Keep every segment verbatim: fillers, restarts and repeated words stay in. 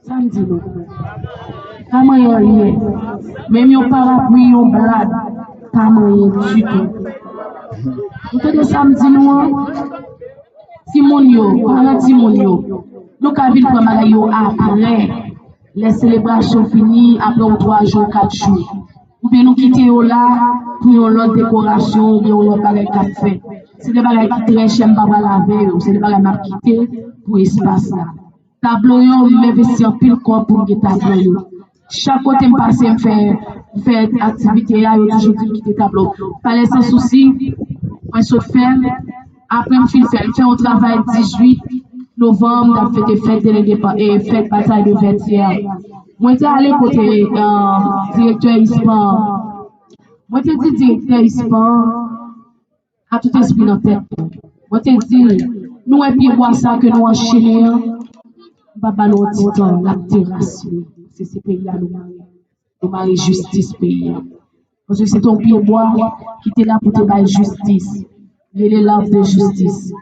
Sa m di nou. Pa manyen anyen. Menm yon parapli, yon blad, pa manyen ditou. Ou tande sa m di nou an? Timoun yo, paran timoun yo, nou ka vin pran bagay yo apre. Lè selebrasyon fini, apre yon twa jou, kat jou. Oubyen nou kite yo la pou yon lòt dekorasyon oubyen yon lòt bagay k ap fèt. Se de bagay ki trè chè, m pa pral avè yo. Se de bagay m ap kite pou espas la. Tablo yo, m envesti anpil kòb pou m gen tablo yo. Chak kote m pase, m fè, m fè aktivite a, yo toujou di m kite tablo. Palè San Sousi, mwen sot fè l. Apre m fin fè l, m fè yon travay dizuit novanm, n ap fete fèt de lendepan-, e fèt batay de Vètyè. Mwen te ale kote, eh, direktè ISPAN. Mwen te di direktè ISPAN, a tout espri nan tèt mwen. Mwen te di l, nou wè pyebwa sa ke nou anchene an, m va ba nou yon ti tan, l ap derasine. Se, se peyi a nou mare. Nou mare jistis peyi a. Paske se te yon pyebwa ki te la pou te bay jistis. Li rele l'arbre de justice.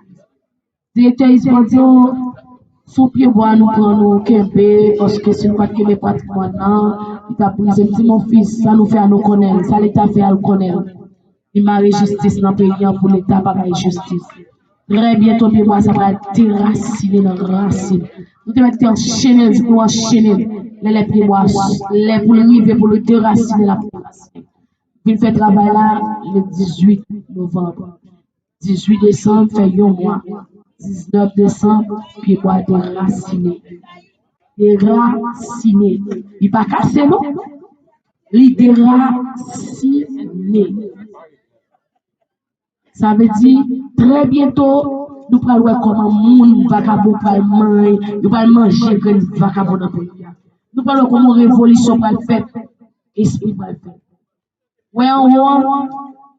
Direktè ISPAN di, o, se yon pyebwa nou pran, nou kenbe, paske si nou pa t kenbe patrimwàn nan, li t ap brize. M di, mon fils, sa nou fè a, nou konnen l, sa Leta fè a, l konnen l. Li mare jistis nan peyi an pou Leta pa bay jistis. Trè byento, pyebwa sa pral derasine nan rasin. Nou te mèt te anchene l, nou anchene l. Lè, lè pyebwa, lè pou l rive, pou l derasine, l ap derasine. Vin fè travay la le dizuit novanm. Dizuit desanm, fè yon mwa. Diznèf desanm, pyebwa derasine. Derasine. Li pa kase, non. Li derasine. Sa vle di, trè byento, nou pral wè kòman moun vakabon pral manje, yo pral manje grenn vakabon nan peyi a. Nou pral wè kòman revolisyon pral fèt, espri pral fèt. Wè anwo an,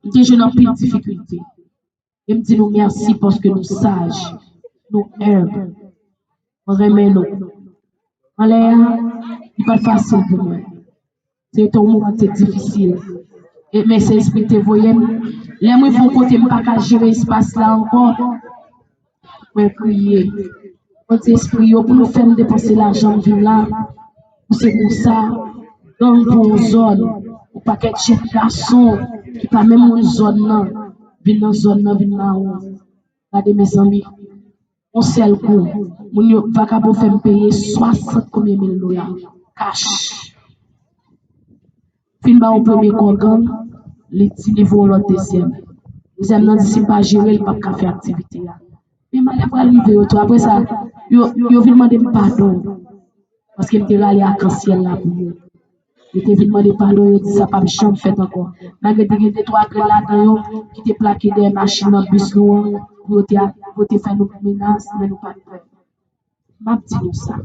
m te jwenn anpil difikilte. E m di nou mèsi paske nou saj, nou enb. Mwen renmen nou. Anlè a, li pa t fasil pou mwen. Se te yon moman ki te difisil. E men se espri te voye m. Lè m rive yon kote m pa ka jere espas la ankò, mwen kriye. Mwen di espri yo pou nou fè m depanse lajan m vin la. Pou se konsa, gang pou yon zòn, yon pakèt jèn gason ki pa menm moun zòn nan, vin nan zòn nan, vin mawon. Gade mezanmi, yon sèl kou, moun yo, vakabon fè m peye swasant konbyen mil dola, kach. Fin ba yon premye kò gang, li di li voye yon lòt dezyèm. Dezyèm nan di si m pa jere l, li p ap ka fè aktivite a. Men malè pral rive yo tou. Apre sa, yo, yo vin mande m padon. Paske m te rale akansyèl la pou yo. Yo te vin mande padon, yo di sa p ap janm fèt ankò. Malgre te gen de twa grenn ladan yo ki te plake dèyè machin nan bis nou an, pou yo te, pou yo te fè nou menas, men nou pa t pè. M ap di nou sa.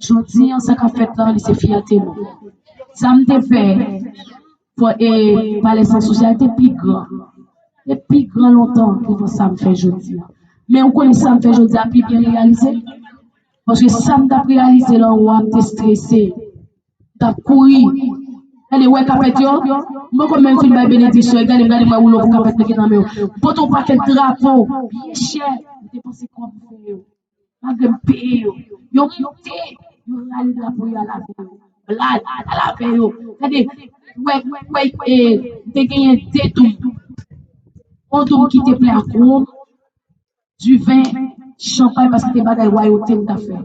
Jodi an, sa k ap fèt la, li se fyète nou. Sa m te fè, fò, e, Palè San Sousi a te pi gran. Te pi gran lontan devan sa m fè jodi a. Men ou konnen sa m fè jodi a pi byen reyalize. Paske sa m t ap reyalize la anwo a, m te strese. M t ap kouri. Gade, wè kapèt yo. M poko menm fin bay benediksyon. Gade, gade, m wè woulo pou kapèt mete nan men yo. M pote yon pakèt drapo byen chè. M te panse kòb m fè yo. Malgre m peye yo. Yo monte. Yo rale drapo yo al avè yo. Blad al avè yo. Gade, wè, wè, e, m te genyen de doum. Yon doum ki te plen ak wonm, diven, chanpay, paske te bagay wayote m t ap fè.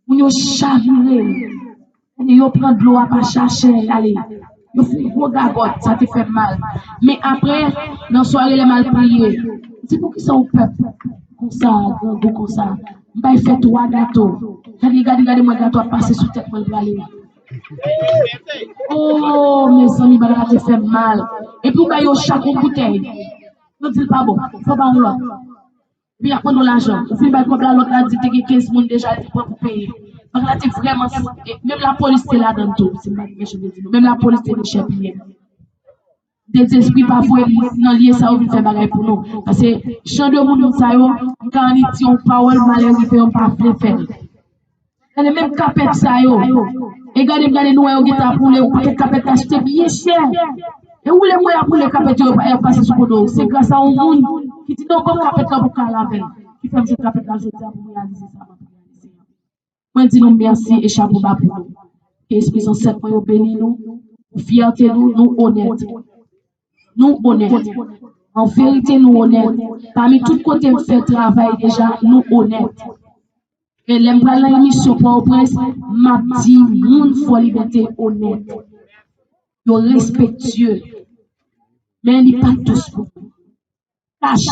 Moun yo chavire m. Yo pran dlo a pa chache ale. Yo fè yon gwo gagòt, sa te fè m mal. Men apre, nan sware lè m al priye, m di, poukisa yon pèp konsa, grangou konsa? M bay fè twa gato. Gade, gade, gade mwen gato ap pase sou tèt mwen, l prale. Oh, mezanmi, bagay la te fè m mal. Epi w bay yo chak yon boutèy. Yo di l pa bon, fò ba yon lòt. Epi y ap mande w lajan. Ou fin bay kòb la, lòt la di te gen kenz moun deja li te pran pou peye. Bagay la te vrèman, e, menm lapolis te ladann tou, si m pa t mechan, m te di nou. Menm lapolis te dechèpiye m. M te di espri pa voye m nan lye sa yo vin fè bagay pou nou. Paske jan de moun sa yo, m ka annik di yon pawòl malè rive yo, m pa vle fè l. Gade menm kapèt sa yo. E gade, gade nou wè yo gentan ap woule yon pakèt kapèt achte byen chè. E woule mwen ap woule kapèt yo, yo pa, yo pase sou kodo. Se gras a yon moun ki di non, ban m kapèt la pou m ka al avè l. Ki fè m jwenn kapèt la jodi a pou m reyalize sa m ap reyalize an. Mwen di nou mèsi e chapo ba pou nou. Ke espri zansèt mwen yo beni nou. Pou fyète nou, nou onèt. Nou onèt. An verite, nou onèt. Pami tout kote m fè travay deja, nou onèt. E lè m pral nan emisyon Pòtoprens, m ap di moun Fò Libète onèt. Yo respektye. Men li pa t dous pou mwen. Kach.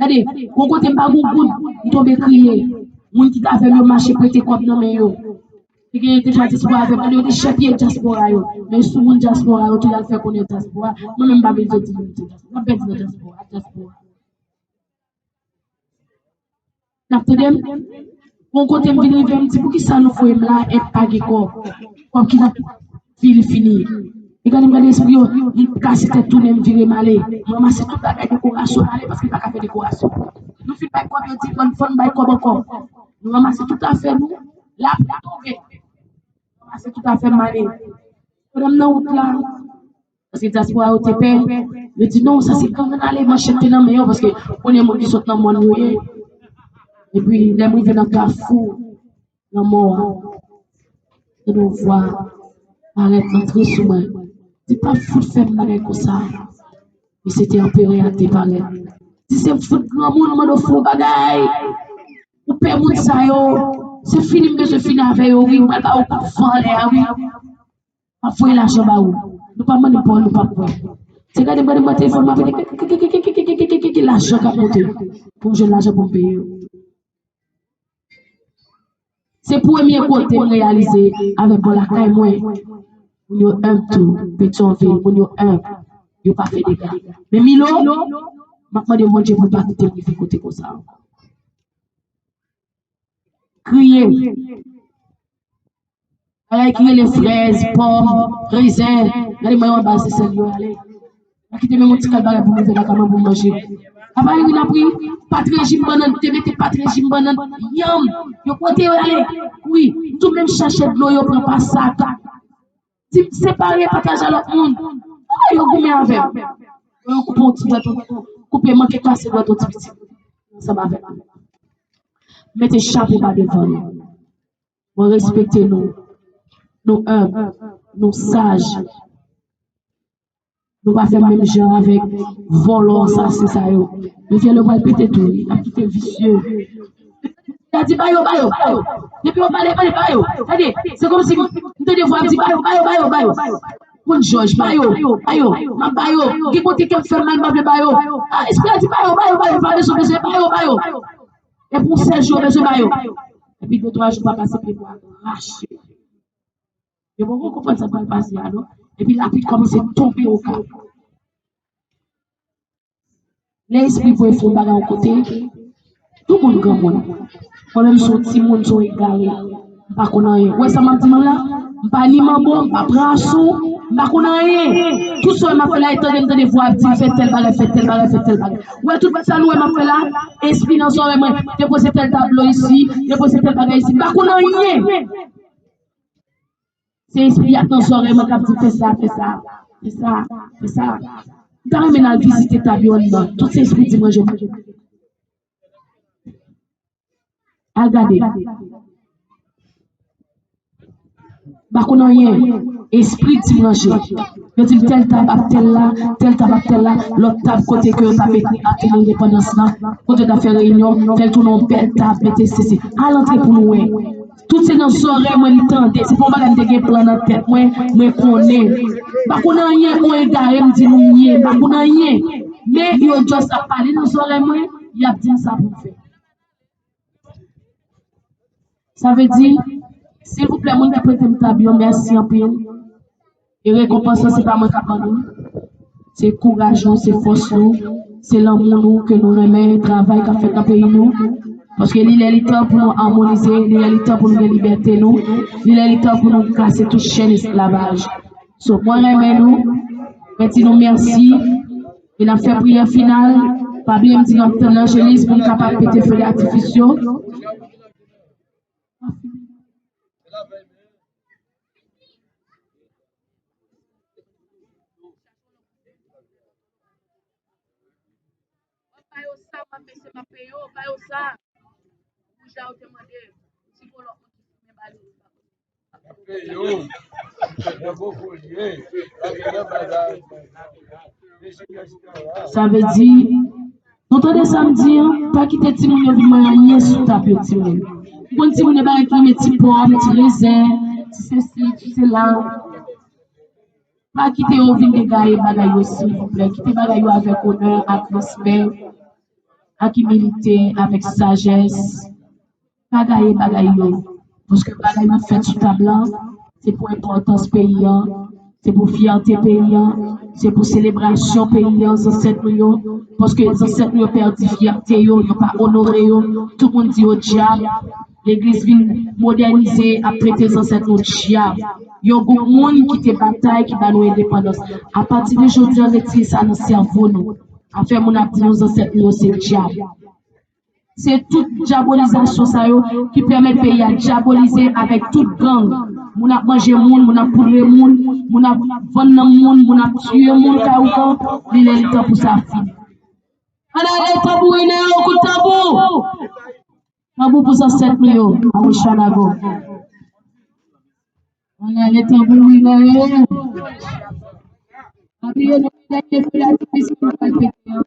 Gade, gon kote m pa gon goud, m tonbe kriye. Moun ki t avè m yo mache prete kòb nan men yo. Te gen, te fè dyaspora avè m, gade yo te chèpiye dyaspora yo. Men sou moun dyaspora yo ki al fè konnen dyaspora. Mwen menm m pa bezwen di moun se dyaspora. M ap pèdi nan dyaspora, dyaspora. N ap tande m? Gon kote m vin rive, m di, "Poukisa nou voye m la e pa gen kòb? Kòb ki nan fil fini." E gade m gade espri yo, m kase tèt tounen, m vire m ale. M ranmase tout bagay dekorasyon, m ale paske m pa ka fè dekorasyon. Nou fin bay kòb, yo di, "Bon, fò n bay kòb ankò." Nou ranmase tout afè nou, lapli tonbe. M ranmase tout afè m ale. Pandan m nan wout la, paske dyaspora yo te pè, yo di, "Non, sa se gang, ann ale, manchèt te nan men yo," paske premye moun ki sot nan mòn yo ye. Epi, lè m rive nan kafou lanmò a, tande yon vwa parèt antre sou mwen. Di, "Pa fout fè m bagay konsa." E se te anperè a te parèt. Di, "Se fout granmoun, mande w fè w bagay. Ou pè moun sa yo. Se fini m bezwen fini avè yo, wi. M pral ba yo kout van anlè a, wi." M ap voye lajan ba ou. Nou pa mande m pawòl, nou p ap kwè. Se gade m, gade m pran telefòn, m ap rele, ki, ki, ki, lajan k ap monte pou m jwenn lajan pou m peye yo. Se premye kote m reyalize avèk bò lakay mwen, moun yo enb tou, Petyonvil, moun yo enb, yo pa fè dega. Men Milo, m ap mande Bondye pou l pa kite m rive kote konsa ankò. Kriye. Bagay ki rele frèz, pòm, rezen. Gade mwen yo anba se sèl yo ale. Pa kite menm yon ti kal bagay pou m rive lakay mwen pou m manje. Apa ri n ap ri, pat rejim bannann, te mete pat rejim bannann, yanm, yo kote yo ale, kouri. M tou menm chachè dlo yo pran pa sak. Di m separe, pataje a lòt moun. Apa yo goumen avè m? Yo koupe yon ti dwèt, koupe manke kase dwèt yon ti pitit. Ansanm avè m. Mete chapo ba devan nou. Mwen respekte nou. Nou enb, nou saj. Nou pa fè menm jan avèk vòlò, asasen sa yo. Yo fè yo pral pete tou, wi. Y ap kite visye. Y a di, "Ba yo, ba yo, ba yo." Depi yo pale, pale, ba yo. Tande, se kòmsi m tande vwa ap di, "Ba yo, ba yo, ba yo, ba yo." Moun jòj, "Ba yo, ba yo, m ap ba yo." Gen kote kè m fè mal, m pa vle ba yo. Ah, espri a di, "Ba yo, ba yo, ba yo, pa bezwen, bezwen, ba yo, ba yo." E pou sèl jou, yo bezwen ba yo. Epi de twa jou pa pase, pye bwa rache. Yo poko konprann sa k pral pase a, non. Epi lapli kòmanse tonbe oka. Lè espri voye fè yon bagay yon kote, tout moun granmoun. Mwen menm se yon timoun, se yon egare. M pa konn anyen. Ou wè sa m ap di nou la? M pa ni manbo, m pa pran asou, m pa konn anyen. Tout sa w wè m ap fè la, e tande m tande vwa ap di m fè tèl bagay, fè tèl bagay, fè tèl bagay. Ou wè tout sa nou wè m ap fè la? Espri nan zòrèy mwen, depoze tèl tablo isi, depoze tèl bagay isi. M pa konn anyen. Se espri a k nan zòrèy mwen k ap di m fè sa, fè sa, fè sa, fè sa. M ta renmen n al vizite tab yo anndan. Tout se espri di mwen je. Al gade. M pa konn anyen. Espri di m ranje. Yo di m tèl tab ap tèl la, tèl tab ap tèl la, lòt tab kote ke yo t ap ekri Atelier Lendepandans lan, kote yo t ap fè reyinyon, fè l tounen yon bèl tab, mete sesi. Al antre pou nou wè. Tout se nan zòrèy mwen li tande. Se pa yon bagay m te gen plan nan tèt mwen, mwen konnen. M pa konn anyen, on egare m di nou m ye, m pa konn anyen. Men yo just ap pale nan zòrèy mwen, y ap di m sa pou m fè. Sa vle di, silvouplè, moun ki prete m tab yo, mèsi anpil. E rekonpans lan, se pa mwen k ap ban nou. Se kouraj nou, se fòs nou, se lanmou nou ke nou renmen travay k ap fèt nan peyi nou. Paske li lè li tan pou nou amonize, li lè li tan pou nou gen libète nou, li lè li tan pou nou kase tout chèn esklavaj. So, mwen renmen nou, mwen di nou mèsi, e n ap fè priyè final. Pa bliye m di n ap tann lanjelis pou n kapab pete feu d'artifice yo. Ba yo sa, m ap mesye, m ap peye yo, ba yo sa. Pou jan yo te mande, si gon lòt moun ki Sa vle di, nou tande sa m di an, pa kite timoun yo vin manyen sou tap yo, timoun. M konn timoun yo bagay ki renmen ti pòm, ti rezen, ti sesi, ti sela. Pa kite yo vin degaye bagay yo, silvouplè. Kite bagay yo avèk onè, ak respè, ak imilite, avèk sajès. Pa gaye bagay yo. Paske bagay yo fèt sou tab la, se pou enpòtans peyi an, se pou fyète peyi an, se pou selebrasyon peyi an, zansèt nou yo. Paske zansèt nou yo pèdi fyète yo, yo pa onore yo. Tout moun di yo dyab. Legliz vin modènize, ap trete zansèt nou dyab. Yon gwoup moun ki te batay, ki ba nou endepandans. Apati de jodi an, retire sa nan sèvo nou. Afè moun ap di nou zansèt nou yo se dyab. Se tout dyabolizasyon sa yo ki pèmèt peyi a dyabolize avèk tout gang. Moun ap manje moun, moun ap poudre moun, moun ap vann nanm moun, moun ap tiye moun kay ougan, li lè li tan pou sa fini. Ann ale tanbourinè yo, kout tanbou! Tanbou pou zansèt nou yo, Awochanago. Ann ale tanbourinè yo. Pa bliye nou dènye fè latifis pou nou pral pete an.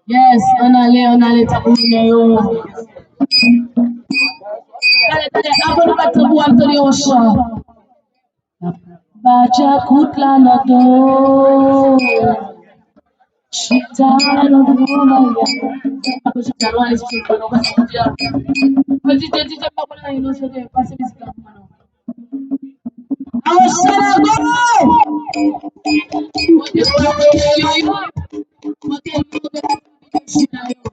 Yes, ann ale, ann ale tanbourinè yo. Gade, gade, avan nou bat tanbou, ann tande yon chan. Ba djakout la nan do. Chita nan do maya. Apo chita, nou ale sou chita, nou pase DJ. Mwen DJ, DJ pa konn anyen, non, chante, pase mizik la pou mwen, non. Awo Chanago! Monte, monte, yo, yo. Monte, monte, chita, yo.